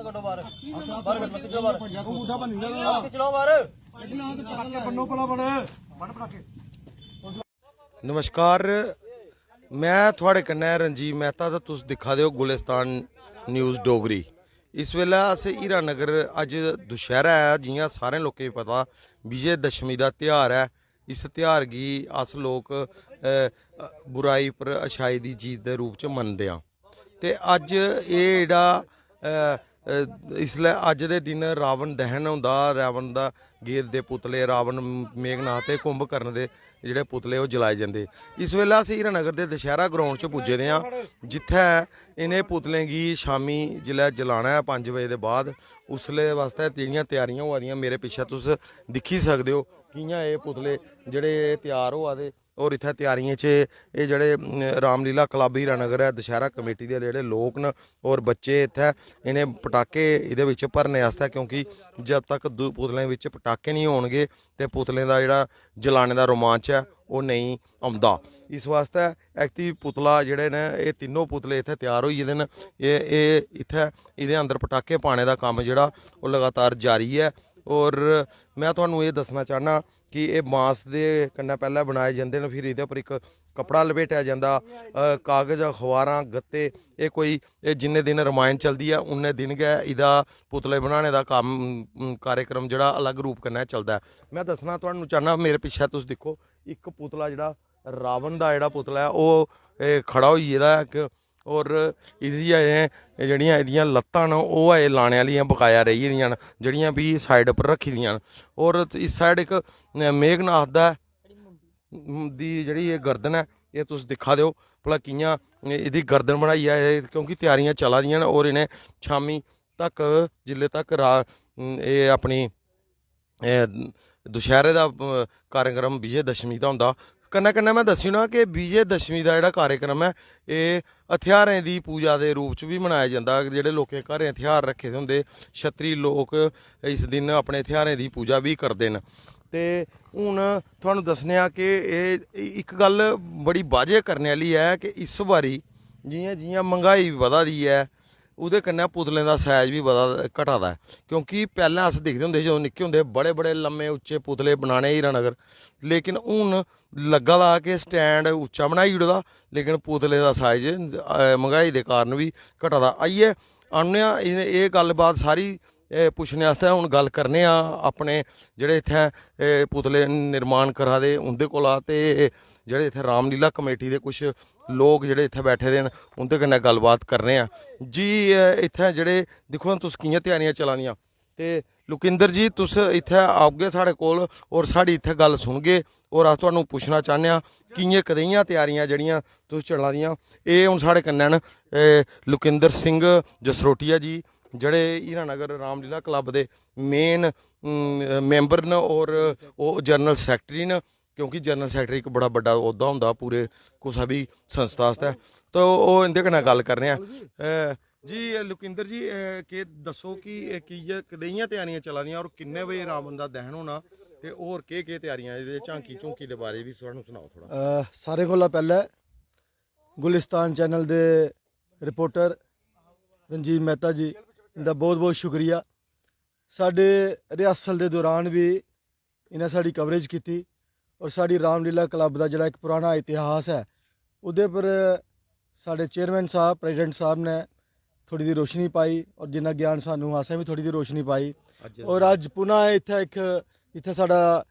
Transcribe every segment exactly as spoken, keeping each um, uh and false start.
ਕੱਢੋ ਬਾਹਰ। ਬਾਹਰ ਕੱਢੋ, ਖਿੱਚ ਲਓ ਬਾਹਰ। ਆਹ ਖਿੱਚ ਲਓ ਬਾਹਰ। नमस्कार, मैं थुआढ़े कन्नै रंजीव मेहता ते तुस दिक्खा दे ओ गुलिस्तान न्यूज़ डोगरी। इस बेल्लै अस हीरानगर, अज्ज दुशैह्रा ऐ, जि'यां सारें लोकें गी पता, विजय दशमी दा ध्यार ऐ। इस ध्यार गी अस लोक, अ, बुराई पर अच्छाई दी जीत दे रूप च मनदे आं। ते अज्ज एह् जेह्ड़ा, अ, अ, इसलै अज्ज दे दिन रावण दहन होंदा, रावण दा गेदे पुतले, रावण, मेघनाथ ते कुंभकर्ण दे जेह्ड़े पुतले ओह् जलाए जंदे। इस बेल्लै अस हीरानगर दे दशैह्रा ग्राउंड च पुज्जे दे आं, जित्थै इ'नें पुतलें गी शामीं जिसलै जलाना ऐ पंज बजे दे बाद, उसलै बास्तै जेह्ड़ियां त्यारियां होआ दियां, मेरे पिच्छें तुस दिक्खी सकदे ओ कि'यां एह् पुतले जेह्ड़े एह् त्यार होआ दे। और इत्थै त्यारियें च एह् जेह्ड़े, अम, रामलीला क्लब हीरानगर ऐ, दशैह्रा कमेटी दे जेह्ड़े लोक न और बच्चे इत्थै इ'नें पटाके एह्दे बिच भरने आस्तै, क्योंकि जब तक दु-, पुतलें बिच पटाके निं होनगे ते पुतलें दा जेह्ड़ा जलाने दा रोमांच ऐ, ओह् नेईं औंदा। इस वास्तै ऐकती पुतला जेह्ड़े न, एह् तिन्नो पुतले इत्थै त्यार होई गेदे न। एह्, एह् इत्थै एह्दे अंदर पटाके पाने दा कम्म जेह्ड़ा, ओह् लगातार जारी ऐ। और में तुहानू एह् दस्सना चाह्न्नां कि एह् बांस दे कन्नै पैह्लें बनाए जंदे न, फिर एह्दे उप्पर इक कपड़ा लपेटेआ जंदा, अ, कागज, अखबारां, गत्ते। एह् कोई, एह् जिन्ने दिन रमायण चलदी ऐ, उन्ने दिन गै एह्दा पुतले बनाने दा कम्म, उम, कार्यक्रम जेह्ड़ा अलग रूप कन्नै चलदा ऐ। में दस्सना तुहानू चाह्न्नां, मेरे पिच्छें तुस दिक्खो, इक पुतला जेह्ड़ा रावण दा जेह्ड़ा पुतला ऐ, ओह्, एह् खड़ा होई गेदा ऐ इक, और एह्दी अजें जेह्ड़ियां एह्दियां लत्तां न, ओह् अजें लाने आह्लियां बकाया रेही गेदियां न, जेह्ड़ियां बी side उप्पर रक्खी दियां न। और इस side इक मेघनाथ दा, दी जेह्ड़ी एह् गर्दन ऐ, एह् तुस दिक्खा दे ओ भला कि'यां एह्दी गर्दन बनाई ऐ, एह् क्योंकि त्यारियां चला दियां न और इ'नें शामीं तक, जिल्ले तक रा-, एह् अपनी एह् दुशैह्रे दा, अ, कार्यक्रम विजय दशमी दा होंदा। कन्नै कन्नै में दस्सी ओड़ां कि विजय दशमी दा जेह्ड़ा कार्यक्रम ऐ, एह् हथ्यारें दी पूजा दे रूप च बी मनाया जंदा। जेह्ड़े लोकें घरें हथ्यार रक्खे दे होंदे, क्षत्री लोक इस दिन अपने हथ्यारें दी पूजा बी करदे न। ते हून थुहानूं दस्सने आं कि एह् इक गल्ल बड़ी बाजे करने आह्ली ऐ कि इस बारी जि'यां जि'यां मंग्हाई बधा दी ऐ, ओह्दे कन्नै पुतलें दा size बी बधा, घटा दा ऐ। क्योंकि पैह्लें अस दिखदे होंदे हे, जदूं निक्के होंदे हे, बड़े-बड़े लम्मे उच्चे पुतले बनाने हीरानगर, लेकिन हून लग्गा दा कि stand उच्चा बनाई ओड़े दा, लेकिन पुतलें दा size, अ, मंग्हाई दे कारण बी घटा दा। आइयै आन्ने आं, एह्, एह् गल्लबात सारी, एह्, पुच्छने आस्तै हून गल्ल करने आं अपने जेह्ड़े इत्थै, एह्, पुतले निर्माण करा दे उं'दे कोला, ते जेह्ड़े इत्थै रामलीला कमेटी दे कुछ लोक जेह्ड़े इत्थै बैठे दे न, उं'दे कन्नै गल्लबात करने आं। जी, अ, इत्थै जेह्ड़े दिक्खो हां तुस कि'यां त्यारियां चला दियां। ते लुकिंदर जी, तुस इत्थै औगे साढ़े कोल और साढ़ी इत्थै गल्ल सुनगे और अस तुहानू पुच्छना चाह्न्ने आं कि'यां कदेहियां त्यारियां जेह्ड़ियां तुस चला दियां। एह् हून साढ़े कन्नै न, एह् लुकिंदर सिंह जसरोटिया जी, जेह्ड़े हीरानगर रामलीला क्लब दे main, अम, member न और ओह् general secretary न। क्योंकि general secretary इक बड़ा बड्डा औह्दा होंदा पूरे कुसै बी संस्था आस्तै। तो ओह् इं'दे कन्नै गल्ल करने आं। अ, जी, लुकिंदर जी, अ, केह् दस्सो कि एह् कि'यां, कदेहियां त्यारियां चला दियां और किन्ने बजे रावण दा दहन होना ते होर केह्-केह् त्यारियां, एह्दे झांकी-झूंकी दे बारे च बी सानूं सनाओ थोह्ड़ा। अ, सारें कोला पैह्लें गुलिस्तान channel दे reporter रंजीव मेहता जी, इं'दा बहुत-बहुत शुक्रिया। साढ़े rehearsal दे दौरान बी इ'नें साढ़ी coverage कीती और साढ़ी रामलीला क्लब दा जेह्ड़ा इक पराना इतिहास ऐ, ओह्दे पर साढ़े chairman साह्ब, president साह्ब ने थोह्ड़ी दी रोशनी पाई और जिन्ना ज्ञान सानूं, असें बी थोह्ड़ी दी रोशनी पाई। अज्ज और अज्ज पुनः इत्थै इक, इत्थै साढ़ा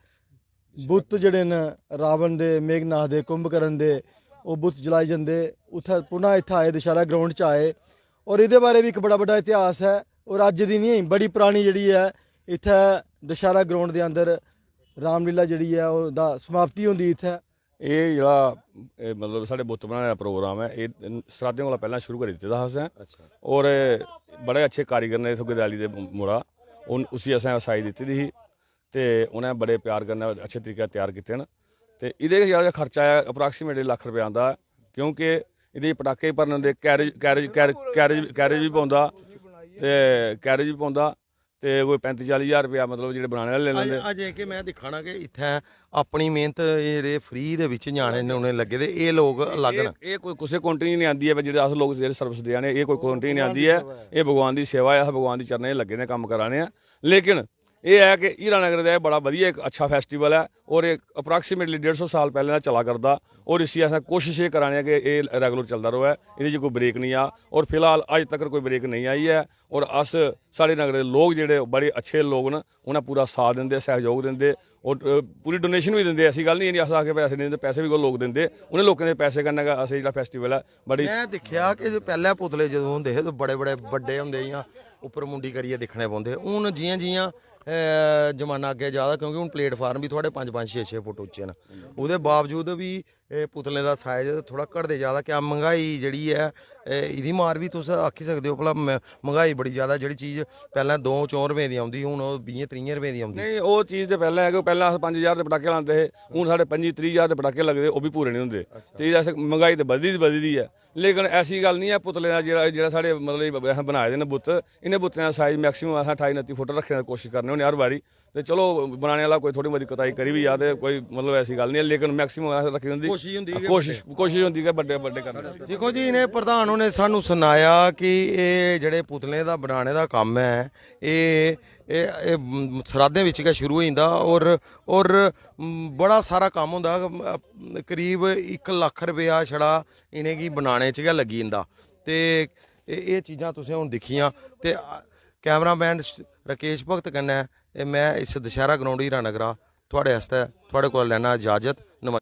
बुत जेह्ड़े न रावण दे, मेघनाथ दे, कुंभकर्ण दे, ओह् बुत जलाए जंदे। उत्थै पुनः इत्थै आए, दशैह्रा ground च आए और एह्दे बारे बी इक बड़ा बड्डा इतिहास ऐ और अज्ज दी निं, बड़ी परानी जेह्ड़ी ऐ, इत्थै दशैह्रा ground दे अंदर रामलीला जेह्ड़ी ऐ, ओह्दा समाप्ति होंदी इत्थै। एह् जेह्ड़ा, एह् मतलब साढ़े बुत्त बनाने दा प्रोग्राम ऐ, एह् सराधें कोला पैह्लें शुरू करी दित्ते दा हा असें। और बड़े अच्छे कारीगर ने इत्थूं गदेआली दे मुड़ा, उन उसी असें असाई दित्ती दी ही ते उ'नें बड़े प्यार कन्नै अच्छे तरीके त्यार कीते न। ते एह्दे च जेह्ड़ा खर्चा ऐ, अप्रॉक्सीमेटली लक्ख रपेआ आंदा ऐ, क्योंकि एह्दे च पटाके भरन दे, कैरेज कैरेज कैरेज कैरेज बी पौंदा, ते कैरेज बी पौंदा, ते कोई पैंती चाली ज्हार रपेआ मतलब जेह्ड़े बनाने आह्ले लेई लैंदे। अजें कि में दिक्खा ना कि इत्थै अपनी मेह्नत जेह्ड़े फ्री दे बिच ञ्याणे न उ'नें लग्गे दे, एह् लोक अलग न। एह् कोई कुसै काउंटिंग च निं आंदी ऐ, जेह्ड़े अस लोक जेह्ड़े सर्विस देआ ने, एह् कोई काउंटिंग निं आंदी ऐ। एह् भगवान दी सेवा ऐ, अस भगवान दे चरणें च लग्गे दे कम्म करा ने आं। लेकिन एह् ऐ कि हीरानगर दा एह् बड़ा बधिया इक अच्छा फैस्टिवल ऐ, और एह् अप्रॉक्सीमेटली डेढ़ सौ साल पैह्लें दा चला करदा, और इसी असें कोशश एह् करा ने आं कि एह् रेगुलर चलदा र'वै, एह्दे च कोई ब्रेक निं आ, और फिलहाल अज्ज तक कोई ब्रेक नेईं आई ऐ। और अस, साढ़े नगरै दे लोक जेह्ड़े बड़े अच्छे लोक न, उ'नें पूरा साथ दिंदे, सैह्योग दिंदे, और, अ, पूरी डोनेशन बी दिंदे। ऐसी गल्ल निं ऐ, अस आखगे पैसे नेईं दिंदे, पैसे बी कोई लोक दिंदे। उ'नें लोकें दे पैसे कन्नै गै अस जेह्ड़ा फैस्टिवल ऐ, बड़ी में दिक्खेआ कि जो पैह्लें पुतले जदूं होंदे हे, ते बड़े-बड़े बड्डे होंदे, इ'यां उप्पर मुंडी करियै दिक्खने पौंदे हे। हून जि'यां-जि'यां, अ, जमाना अग्गें जा दा, क्योंकि हून प्लेटफार्म बी थुआढ़े पंज पंज, छे छे फुट उच्चे न, ओह्दे बावजूद बी एह् पुतलें दा साइज थोह्ड़ा घटदे जा दा। क्या मंगाई जेह्ड़ी ऐ, एह्, एह्दी मार बी तुस आक्खी सकदे ओ? भला म-, मंगाई बड़ी ज्यादा, जेह्ड़ी चीज पैह्लें दो चौं रपें दी औंदी ही, हून ओह् बीहें त्रीहें रपें दी औंदी। नेईं, ओह् चीज ते पैह्लें ऐ कि पैह्लें अस पंज ज्हार दे पटाके लांदे हे, हून साढ़े पंजी त्रीह् ज्हार दे पटाके लगदे, ओह् बी पूरे निं होंदे। ते अस, मंगाई ते बधदी दी बधदी ऐ, लेकिन ऐसी गल्ल निं ऐ। पुतलें दा जेह्ड़ा, जेह्ड़ा साढ़े मतलब असें बनाए दे न बुत्त, इ'नें बुत्तें दा साइज मैक्सिमम असें ठाई उनत्ती फुट रक्खने दी कोशश करने होन्ने हर बारी। ते चलो, बनाने आह्ला कोई थोह्ड़ी मती कोताही करी बी जा ते कोई मतलब ऐसी गल्ल निं ऐ, लेकिन मैक्सिमम असें रक्खी दी होंदी। कोशिश होंदी गै कोशिश, बड्डे। कोशिश होंदी गै बड्डे, बड्डे करने दी। दिक्खो जी, इ'नें प्रधान होरें सानूं सनाया कि एह् जेह्ड़े पुतलें दा बनाने दा कम्म ऐ, एह्, एह्, एह्, म, सराधें बिच गै शुरू होई जंदा, और, और, म, बड़ा सारा कम्म होंदा, अ, करीब इक लक्ख रपेआ छड़ा इ'नेंगी बनाने च गै लग्गी जंदा। ते एह्, एह् चीजां तुसें हून दिक्खियां। ते, अ, कैमरामैन श-, राकेश भगत कन्नै, एह् में इस दशहरा ग्राउंड हीरानगरा थुआढ़े आस्तै, थुआढ़े कोला लैना इजाजत। नमस्कार।